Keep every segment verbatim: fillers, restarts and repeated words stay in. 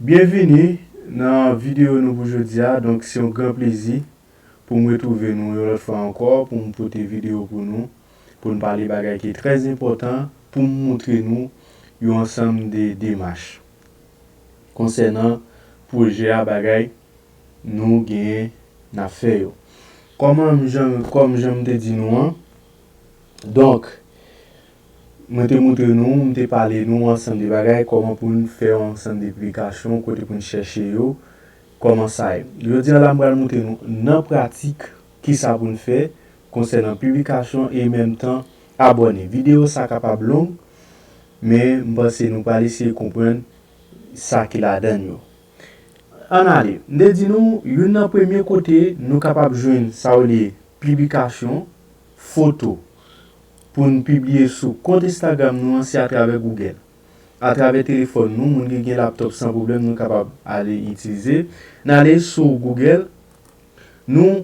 Byenvini nan videyo nou pou jodi a. Donk, se yon gran plezi pou m retwouve nou yon lòt fwa ankò, pou m pote videyo pou nou, pou n pale bagay ki trè enpòtan, pou m montre nou yon ansanm de demach konsènan pwojè a, bagay nou genyen n ap fè yo. Kòman m jan, kòm jan m te di nou an, donk, mwen te montre nou, m te pale nou ansanm de bagay, kòman pou n fè yon ansanm de piblikasyon, kote pou n chèche yo, kòman sa ye. Jodi a la, m pral montre nou nan pratik kisa pou n fè konsènan piblikasyon e menm tan abòne. Videyo sa kapab long, men m panse nou pral eseye konprann sa ki ladan l yo. Ann ale. M te di nou, youn nan premye kote nou kapab jwenn sa yo rele piblikasyon, foto, pou n pibliye sou kont Instagram nou an, se atravè Google. Atravè telefòn nou, moun ki gen laptòp san pwoblèm, nou kapab ale itilize. N ale sou Google, nou,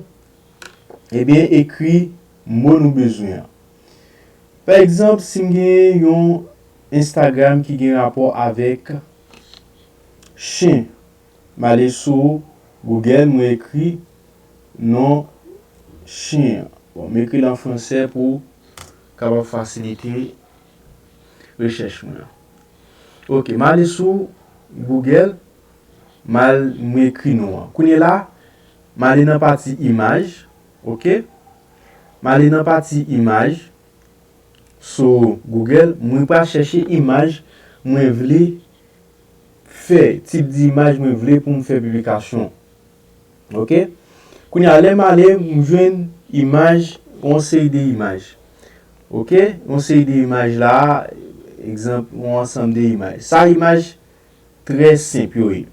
ebyen, ekri mo nou bezwen an. Pa egzanp, si m gen yon Instagram ki gen rapò avèk chen, m ale sou Google, mwen ekri non chen an. Bon, m ekri l an fransè pou kapab fasilite rechèch mwen an. Ok, m ale sou Google, m al, mwen ekri non an. Kounye la, m ale nan pati imaj, ok? M ale nan pati imaj sou Google, mwen pral chèche imaj mwen vle fè, tip di imaj mwen vle pou m fè piblikasyon. Ok? Kounye a, lè m ale, m jwenn imaj, yon seri de imaj. Ok? Yon seri de imaj la, egzanp, yon ansanm de imaj. Sa imaj trè senp yo ye.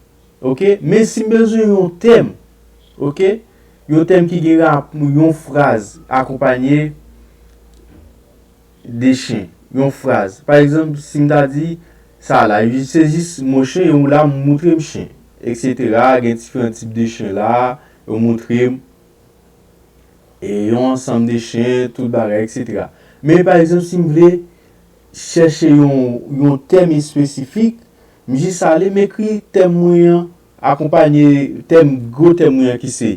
Ok? Men si m bezwen yon tèm, ok? Yon tèm ki gen rap-, yon fraz akonpanye de chen, yon fraz. Pa egzanp, si m ta di sa la, se jis mo chen, yo la moutre m chen, etsetera. Gen diferan tip de chen la, yo moutre m, e yon ansanm de chen, tout bagay, etsetera. Men, pa egzanp, si m vle chèche yon, yon tèm espesifik, m jis ale, m ekri tèm mwen an, akonpanye tèm, gwo tèm mwen an ki se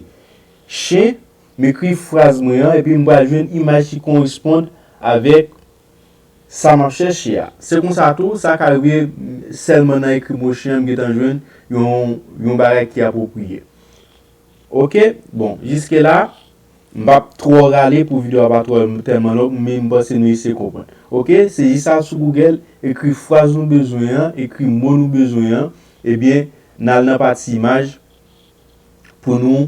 chen, m ekri fraz mwen an, epi m pral jwenn imaj ki koresponn avèk sa m ap chèche a. Se konsa tou, sa ka rive sèlman nan ekri mo chen an, m gentan jwenn yon, yon bagay ki apwopriye. Ok? Bon, jiske la, m p ap twò rale pou videyo a pa twò tèlman long, men m panse nou eseye konprann. Ok? Se jis al sou Google, ekri fraz nou bezwen an, ekri mo nou bezwen an, ebyen, n al nan pati imaj, pou nou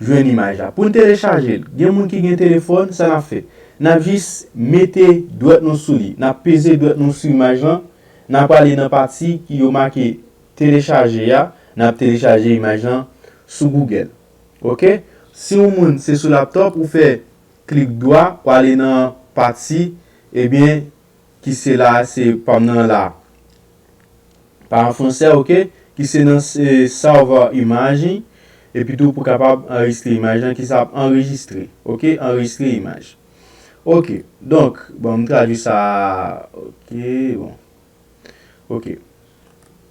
jwenn imaj la. Pou n telechaje l, gen moun ki gen telefòn, sa n ap fè? N ap jis mete dwèt nou sou li. N ap peze dwèt nou sou imaj lan. N ap ale nan pati ki yo make telechaje a. N ap telechaje imaj lan sou Google. Ok? Si yon moun se sou laptòp, ou fè klik dwa, ou ale nan pati, ebyen, ki se la, se pa m nan la. Pa an fransè, ok? Ki se nan, eh, Sauver Image, epi tou pou kapab anrejistre imaj lan, ki sa ap anrejistre, ok? Anrejistre imaj. Ok, donk, bon, m tradui sa, ok, bon. Ok.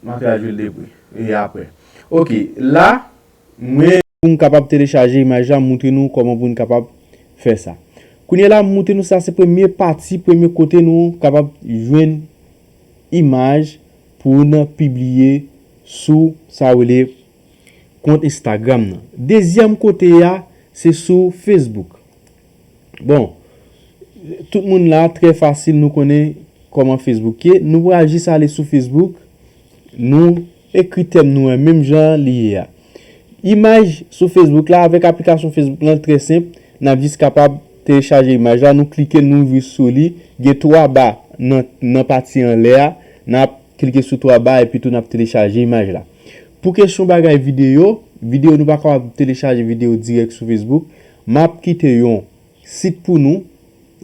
M ap tradui l depi, e apre. Ok, la, mwen, pou m kapab telechaje imaj la, m montre nou kòman pou n kapab fè sa. Kounye a la, m montre nou sa, se premye pati, premye kote nou kapab jwenn imaj pou n pibliye sou sa yo rele kont Instagram nan. Dezyèm kote a, se sou Facebook. Bon, tout moun la, trè fasil, nou konnen kòman Facebook ye. Nou pral jis ale sou Facebook, nou ekri tèm nou an, menm jan li ye a. Imaj sou Facebook la, avèk aplikasyon Facebook lan, trè senp, n ap jis kapab telechaje imaj la, nou klike l, nou ouvri sou li, gen twa ba nan, nan pati anlè a, n ap klike sou twa ba, epi tou n ap telechaje imaj la. Pou kesyon bagay videyo, videyo nou pa kapab telechaje videyo dirèk sou Facebook, m ap kite yon sit pou nou,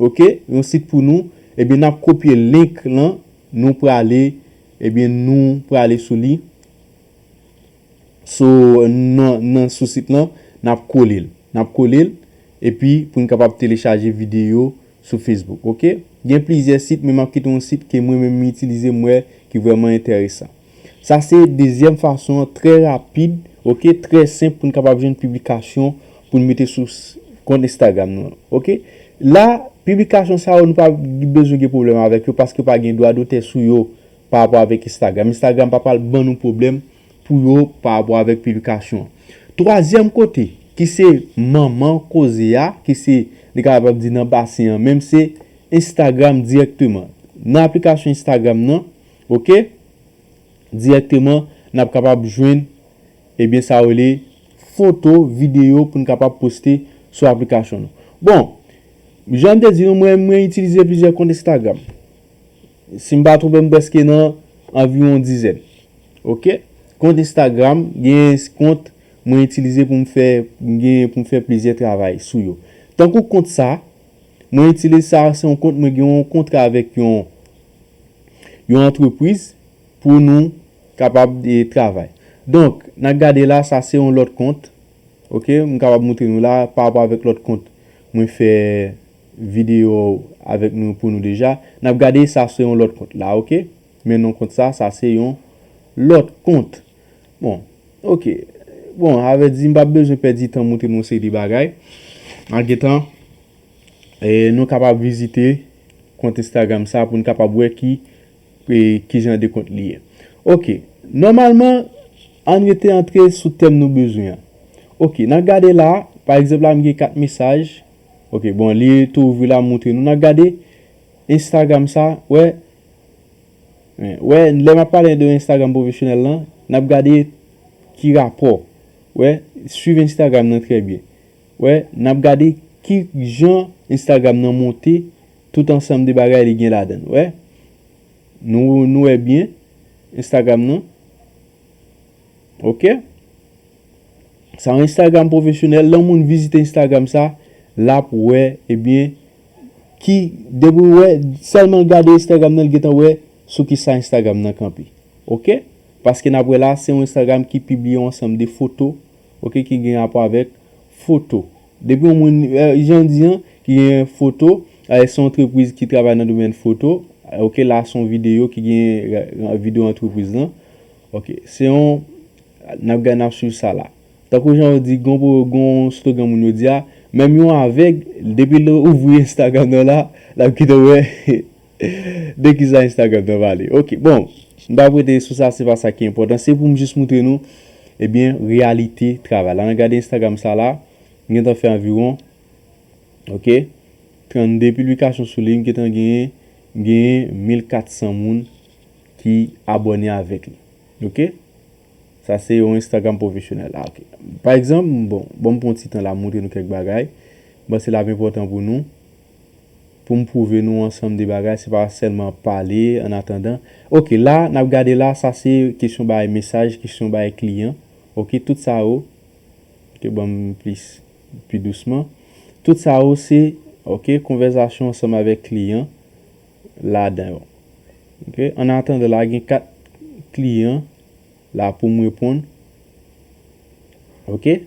ok, yon sit pou nou, ebyen n ap kopye link lan, nou prale, ebyen nou prale sou li, sou, nan, nan, sou sit lan, n ap kole l, n ap kole l, epi pou n kapab telechaje videyo sou Facebook, ok? Gen plizyè sit, men m ap kite yon sit ke mwen menm m itilize, m wè ki vrèman enteresan. Sa se dezyèm fason an, trè rapid, oke, trè senp pou n kapab jwenn piblikasyon pou n mete sou s- kont Instagram nou an. Oke? La, piblikasyon sa yo, nou pa bezwen gen pwoblèm avèk yo paske pa gen dwa dotè sou yo pa rapò avèk Instagram. Instagram pa pral ban nou pwoblèm pou yo pa rapò avèk piblikasyon an. Twazyèm kote, ki se manman koze a, ki se, nou kapab di nan basen an menm, se Instagram dirèkteman. Nan aplikasyon Instagram nan, oke, dirèkteman, n ap kapab jwenn, ebyen, sa yo rele foto, videyo pou n kapab poste sou aplikasyon nou. Bon, jan m te di nou, mwen, mwen itilize plizyè kont Instagram. Si m pa twonpe m, prèske nan anviwon dizèn. Oke? Kont Instagram, gen kont mwen itilize pou m fè, gen pou m fè plizyè travay sou yo. Tankou kont sa, mwen itilize sa, se yon kont, mwen gen yon kontra avèk yon, yon antrepriz pou nou kapab e, travay. Donk, n ap gade la, sa se yon lòt kont. Oke, m kapab montre nou la, pa rapò avèk lòt kont. Mwen fè videyo avèk nou pou nou deja. N ap gade, sa se yon lòt kont la, oke? Men non kont sa, sa se yon lòt kont. Bon, oke. Bon, avè di, m pa bezwen pèdi tan montre nou yon seri de bagay. An gentan, e, nou kapab vizite kont Instagram sa pou n kapab wè ki, e, ki jan de kont li ye. Oke. Nòmalman, ann rete antre sou tèm nou bezwen an. Oke, n ap gade la, pa egzanp la, m gen kat mesaj. Oke, bon, li tou ouvri la, m montre nou. N ap gade Instagram sa, wè, wè, lè m ap pale de Instagram pwofesyonèl lan, n ap gade ki rapò. Wè, swiv Instagram nan trè byen. Wè, n ap gade ki jan Instagram nan monte, tout ansanm de bagay li gen ladan l. Wè, nou, nou wè byen Instagram nan. Oke? Sa yon Instagram pwofesyonèl. Lè yon moun vizite Instagram sa, l ap wè, ebyen, ki, depi w wè, sèlman l gade Instagram nan, l gentan wè sou ki sa Instagram nan kanpe. Oke? Paske n ap wè la, se yon Instagram ki pibliye yon ansanm de foto, oke, ki gen rapò avèk foto. Depi yon moun, e, jan di an, ki gen foto, e, se yon antrepriz ki travay nan domèn foto, e, oke, la se yon videyo ki gen, e, videyo antrepriz lan. Oke, se yon, n ap gade, n ap swiv sa la. Tankou jan yo di, gon, gon slogan moun yo di a, menm yon avèg, depi l ouvri Instagram nan la, l ap kite wè de ki sa Instagram nan pale. Oke, bon, m pa prete sou sa, se pa sa ki enpòtan. Se pou m jis montre nou, ebyen, reyalite travay la. N ap gade Instagram sa la, m gentan fè anviwon, oke, trannde piblikasyon sou li, m gentan genyen, genyen mil kat san moun ki abòne avèk li. Oke? Sa se yon Instagram pwofesyonèl la, oke. Pa egzanp, bon, bon, m pran ti tan la, m montre nou kèk bagay. M panse l ap enpòtan pou nou, pou m pwouve nou ansanm de bagay, se pa sèlman pale, an atandan. Oke, la, n ap gade la, sa se kesyon bay mesaj, kesyon bay kliyan. Oke, tout sa yo, oke, ban m plis, pi dousman. Tout sa yo se, oke, konvèsasyon ansanm avèk kliyan ladan yo. Oke, an atandan la, gen kat kliyan la pou m reponn. Oke?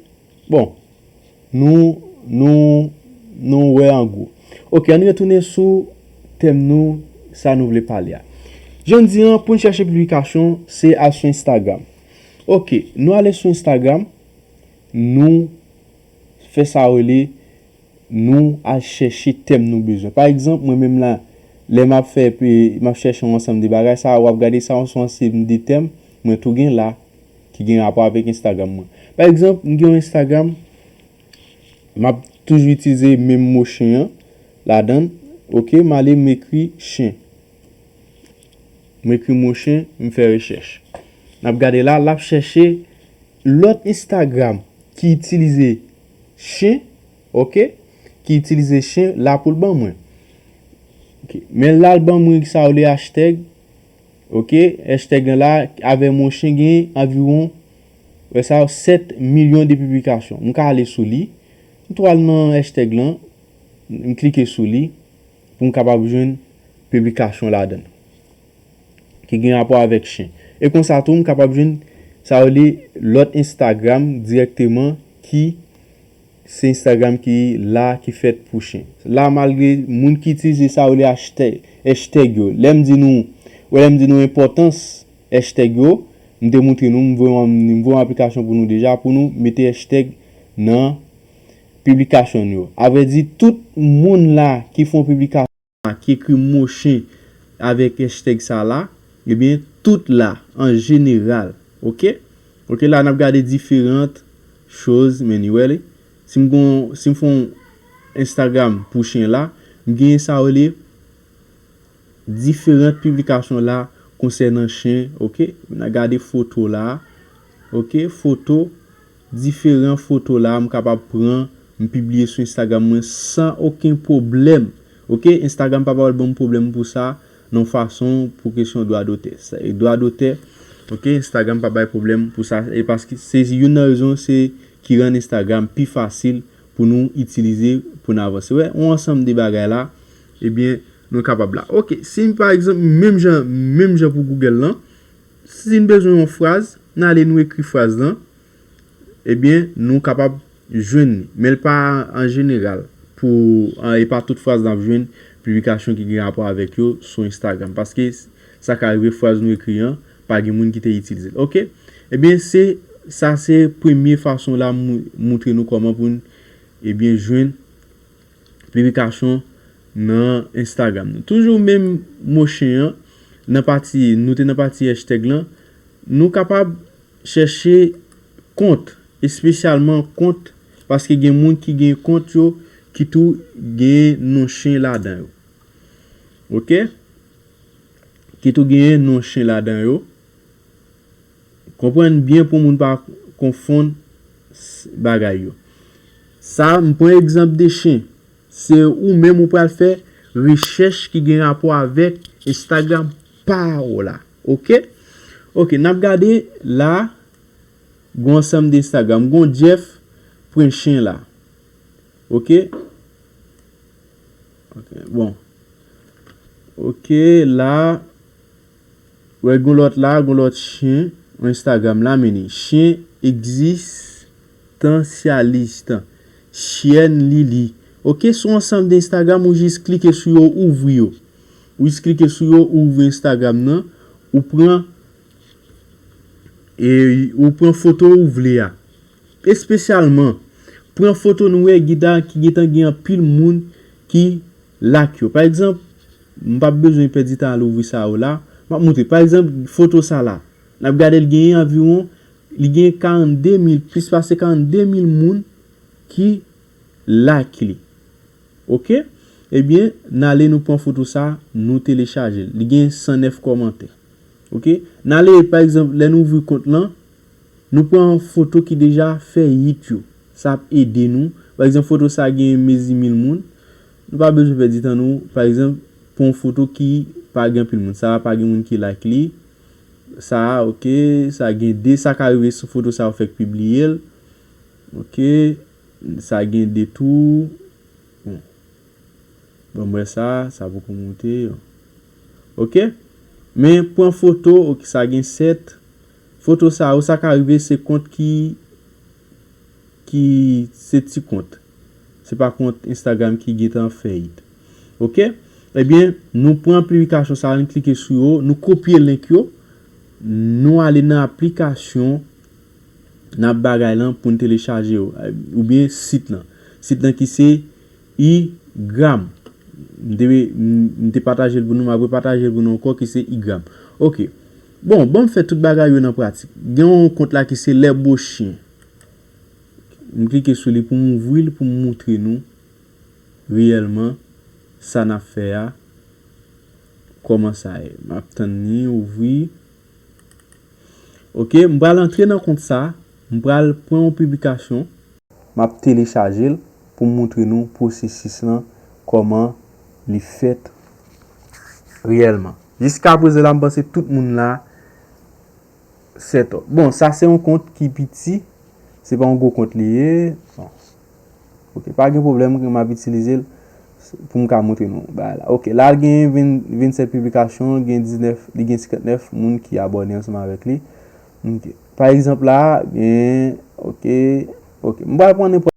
Bon, nou, nou, nou wè an gwo. Oke, ann retounen sou tèm nou, sa nou vle pale a. Jan di an, pou n chèche piblikasyon, se al sou Instagram. Oke, nou ale sou Instagram, nou fè sa rele nou al chèche tèm nou bezwen. Pa egzanp, mwen menm la, lè m ap fè, m ap chèche yon ansanm de bagay, sa w ap gade sa, se yon ansanm de tèm, mwen tou gen la, ki gen rapò avèk Instagram mwen. Pa egzanp, m gen yon Instagram, m ap toujou itilize menm mo chen an ladan l. Oke, m ale, m ekri chen. M ekri mo chen, m fè rechèch. N ap gade la, l ap chèche lòt Instagram ki itilize chen, oke, ki itilize chen la pou l ban mwen. Oke. Men la l ban mwen sa yo le hashtag, oke, hashtag lan la avè mo chen gen anviwon, wè sa, sèt milyon de piblikasyon. M ka ale sou li, m tou al nan hashtag lan, m klike sou li pou m kapab jwenn piblikasyon ladan l ki gen rapò avèk chen. E konsa tou, m kapab jwenn sa yo rele lòt Instagram dirèkteman ki se Instagram ki la, ki fèt pou chen. La, malgre moun ki itilize sa yo rele hashtag, hashtag yo, lè m di nou, wè, lè m di nou enpòtans hashtag yo, M te montre nou, m voye yon, m voye yon aplikasyon pou nou deja, pou nou mete hashtag nan piblikasyon nou yo. Avrèdi, tout moun la ki fè yon piblikasyon, ki ekri mo chen avèk hashtag sa la, ebyen, tout la, an jeneral, oke? Oke, la, n ap gade diferan choz, men ni wè li. Si m gon, si m fè yon Instagram pou chen la, m genyen sa yo rele diferan piblikasyon la konsènan chen, oke? N a gade foto la, oke? Foto, diferan foto la, m kapab pran, m pibliye sou Instagram mwen san okenn pwoblèm, oke? Instagram pa pral ban m pwoblèm pou sa, nan fason pou kesyon dwa dotè. Sa, e dwa dotè, oke? Instagram pa bay pwoblèm pou sa, e paske se youn nan rezon se ki rann Instagram pi fasil pou nou itilize, pou n avanse. Wè, yon ansanm de bagay la, ebyen, nou kapab la. Oke, si m, pa egzanp, menm jan, menm jan pou Google lan, si n bezwen yon fraz, n ale nou ekri fraz lan, ebyen, nou kapab jwenn li. Men l pa an jeneral, pou, an, e pa tout fraz n ap jwenn piblikasyon ki gen rapò avèk yo sou Instagram. Paske sa ka rive fraz nou ekri an, pa gen moun ki te itilize l. Oke? Ebyen, se, sa se premye fason la m mou-, moutre nou kòman pou n, ebyen, jwenn piblikasyon nan Instagram nou. Toujou menm mo chen an, nan pati, nou te nan pati hashtag lan, nou kapab chèche kont, espesyalman kont, paske gen moun ki gen kont yo, ki tou gen non chen ladan yo. Oke? Ki tou gen non chen ladan yo. Konprann byen pou moun pa konfonn s-, bagay yo. Sa, m pran egzanp de chen. Se ou menm ou pral fè rechèch ki gen rapò avèk Instagram pa w la. Oke? Oke, n ap gade la, gon ansanm de Instagram, gon Jeff pran chen la. Oke? Oke, bon. Oke, la, wè, gon lòt la, gon lòt chen, Instagram la, men li. Chen egzistansyalis. Chen Lili. Oke, sou ansanm de Instagram, ou jis klike sou yo, ouvri yo. Ou jis klike sou yo, ouvri Instagram nan, ou pran, e, ou pran foto ou vle a. Espesyalman, pran foto nou wè gida ki gentan gen anpil moun ki like yo. Pa egzanp, m p ap bezwen pèdi tan al ouvri sa yo la. M ap moutre. Pa egzanp, foto sa la. N ap gade l genyen anviwon, li gen karannde mil, plis pase karannde mil moun ki like li. Oke? Ebyen, n ale nou pran foto sa, nou telechaje l. Li gen san nèf kòmantè. Oke? N ale, pa egzanp, lè nou ouvri kont lan, nou pran foto ki deja fè hit yo. Sa ap ede nou. Pa egzanp, foto sa gen mezi mil moun. Nou pa bezwen pèdi tan nou. Pa egzanp, pran yon foto ki pa gen anpil moun. Sa a pa gen moun ki like li. Sa a, oke, sa gen de, sa ka rive sou foto sa ou fèk pibliye l. Oke, sa gen de tou. Bon. Bon, m wè sa, sa poko moute. Oke? Men pran foto, oke, sa gen sèt. Foto sa yo, sa ka rive se kont ki, ki se ti kont. Se pa kont Instagram ki gentan fè hit. Oke? Ebyen, nou pran piblikasyon sa yo, nou klike sou yo, nou kopye link yo, nou ale nan aplikasyon n ap bagay lan pou n telechaje yo, oubyen sit lan. Sit lan ki se Igram. M te, m te pataje l pou nou, m ap repataje l pou nou ankò, ki se Igram. Oke. Bon, ban m fè tout bagay yo nan pratik. Gen yon kont la ki se Les Beaux Chiens. M klike sou li pou m ouvri l, pou m moutre nou reyèlman sa n ap fè a, kòman sa ye. M ap tann li ouvri. Oke, m pral antre nan kont sa, m pral pran yon piblikasyon, m ap telechaje l pou m moutre nou pwosesis lan, kòman li fèt reyèlman. Jiskaprezan la, m panse tout moun la set up. Bon, sa se yon kont ki piti, se pa yon gwo kont li ye. Bon. Oke, pa gen pwoblèm, m ap itilize l pou m ka moutre nou bagay la. Oke, la l gen ven, vennsèt piblikasyon, gen diznèf, li gen senkantnèf moun ki abòne ansanm avèk li. Oke. Pa egzanp la, gen, oke, oke. M pral pran nenpòt